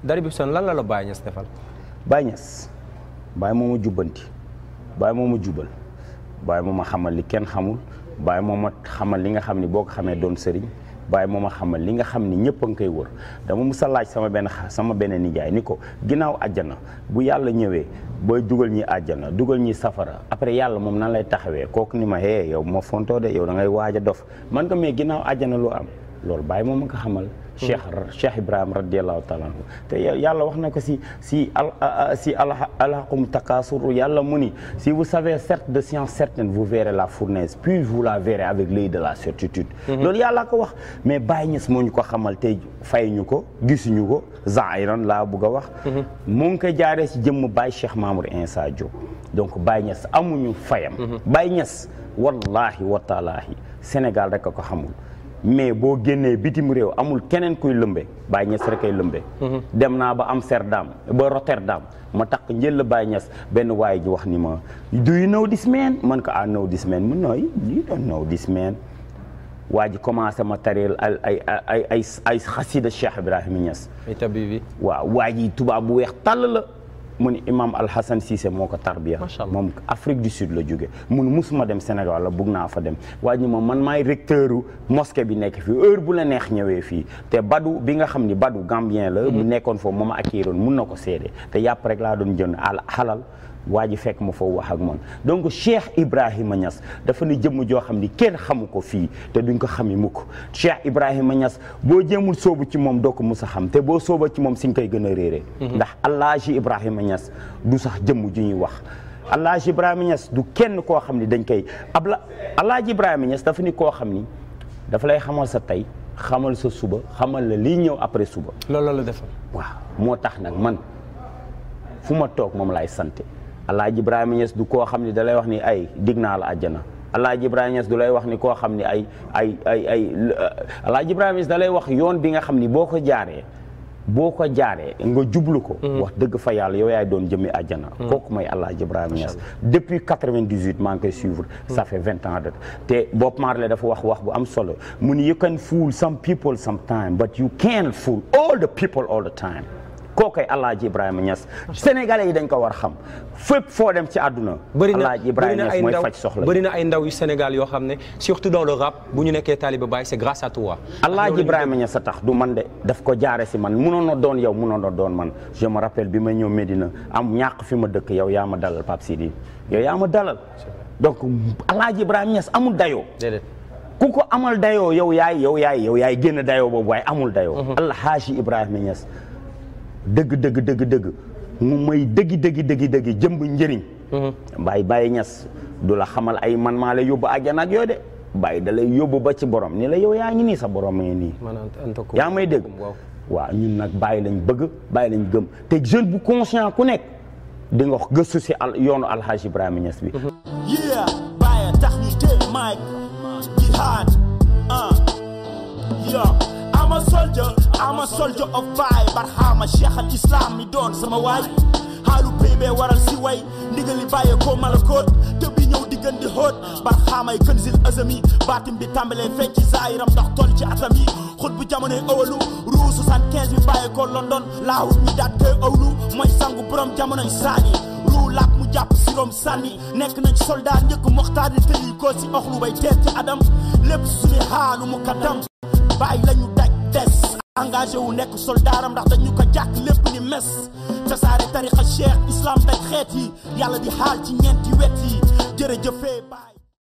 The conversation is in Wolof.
Dari Bibson lan la Baye Niass defal. Baye Niass Baye moo ma jubbanti Baye moo ma jubal Baye moo ma xamal li kenn xamul Baye moo ma xamal li nga xam ni boo ko xamee doon sëriñ Baye moo ma xamal li nga xam ni ñëpp a ngi koy wër dama musa laaj sama benn nijaay ni ko ginnaaw àjjana bu yàlla ñëwee booy dugal ñi àjjana dugal ñi safara après yàlla moom nan lay taxawee kooku ni ma yow ma fontoo de yow da ngay waaj a dof man ko mais ginnaaw àjjana lu am loolu Baye moo ma ko xamal. Cheikh Ibrahima radiyallahu taala anhu te yàlla wax na ko si alhaakumu takaasur yàlla mu ni si vous savez certes de science certaine vous verrez la fournaise puis vous la verrez avec l'œil de la certitude. loolu yàlla ko wax mais Baye Niass moo ñu ko xamal tey fay ñu ko gisuñu ko zaahiran laa bëgg a wax. mu ngi koy jaaree si jëmm Baye Cheikh Mamour Insa Diop donc Baye Niass amuñu fayam. Baye Niass wallahi wa taalaahi Sénégal rek a ko xamul. mais boo génnee bitim réew amul keneen kuy lëmbe Baye Niass rek ay lëmbe. dem naa ba Amsterdam ba Rotterdam ma takk njël la Baye Niass benn waay ji wax ni ma do you know this man man ko I know this man mu nooy you don't know this man waa ji commencé ma tareel ay xasida Cheikh Ibrahima Niass. waaw waa ji tubaab bu weex tàll la. mu ni imam Alhassan Cissé moo ko tarbiya moom Afrique du Sud la jóge mun musuma dem Sénégal la bugg naa fa dem waa ji moom man maay recteuru mosquée bi nekk fii heure bu la neex ñëwee fii te Badou bi nga xam ni Badou Gambien la mu nekkoon foofu moom ak yéeroon mun na ko seede te yàpp rek laa doon jënd xalal waa ji fekk ma foofu wax ak man donc Cheikh Ibrahima Niass dafa ni jëmm joo xam ni kenn xamu ko fii te duñ ko xami mukk Cheikh Ibrahima Niass boo jéemul soobu ci moom doo ko mus a xam te boo sooba ci moom si nga koy gën a réeree ndax Alaaji Ibrahima Niass du sax jëmm ju ñuy wax Alaaji Ibrahima Niass du kenn koo xam ni dañ koy Alaaji Ibrahima Niass dafa ni koo xam ni dafa lay xamal sa tey xamal sa suba xamal la lii ñëw après suba loolu la defal waaw moo tax nag man fu ma toog moom laay sante Alaaji Ibrahima Niass du koo xam ni da lay wax ni ay dig naa la àjjana Alaaji Ibrahima Niass du lay wax ni koo xam ni Alaaji Ibrahima Niass da lay wax yoon bi nga xam ni boo ko jaaree nga jublu ko wax dëgg fa yàlla yow yaay doon jëmi àjjana kooku mooy Alaaji Ibrahima Niass depuis 98 maa ngi koy suivre ça fait 20 ans te Bob Marley dafa wax bu am solo mu ni you can fool some people sometime but you can't fool all the people all the time kookoy Alaaji Ibrahima Niass sénégalais yi dañ ko war xam fépp foo dem ci àdduna Alaaji Ibrahima Niass mooy faj soxla bëri na ay ndaw yu Sénégal yoo xam ne surtout dans le rap bu ñu nekkee taaliba Baye c'est grâce à toi Alaaji Ibrahima Niass a tax du man de daf ko jaare si man munoon na doon yow munoon na doon man je me rappelle bi may ñëw Médina am ñàkk fi ma dëkk yow yaa ma dalal Pape Sidi yow yaa ma dalal donc Alaaji Ibrahima Niass amul dayoo ku ko amal dayoo yow yaay génn dayoo boobu waaye amul dayoo Alaaji Ibrahima Niass dëgg mu may dëggi jëmb njëriñ Baye Niass du la xamal ay man maa lay yóbbu àjjana ak yooyu de Baye da lay yóbbu ba ci borom ni la yow yaa ngi nii sa borom ngi nii yaa may dégg waaw ñun nag Baye lañ bëgg Baye lañ gëm te jeune bu conscient ku nekk di nga gëstu si yoonu Alhaji Ibrahima Niass bi Baye tax ñu teel Mike jihad I'm a soldier of Baye Barhama Cheikh al Islam mi doon sama waay xaalu bébé waral si way ndigali bàyyi ko malakoot te bi ñëw di gën di xóot Barhamay Kanzil Azami baatim bi tàmbalee fecc zaayiram ndax toll ci atam yi xut bu jamonoy awalu ruu 75 bi bàyyi ko London laawut mi daat koy awlu mooy sangu borom jamonoy saani ruu laak mu jàpp sirom sànni nekk nañ soldat njëkk moxtaar di tëli ko si oxlu bay teer ci adam lépp suñu xaalu mu kaddam Baye lañu daj des engagé wu nekk soldaaram ndax dañu ko jàkk lépp ni mes tasaare tarixa cheikh islam daj xeet yi yàlla di xaal ci ñeenti wet yi jërëjëfee Baye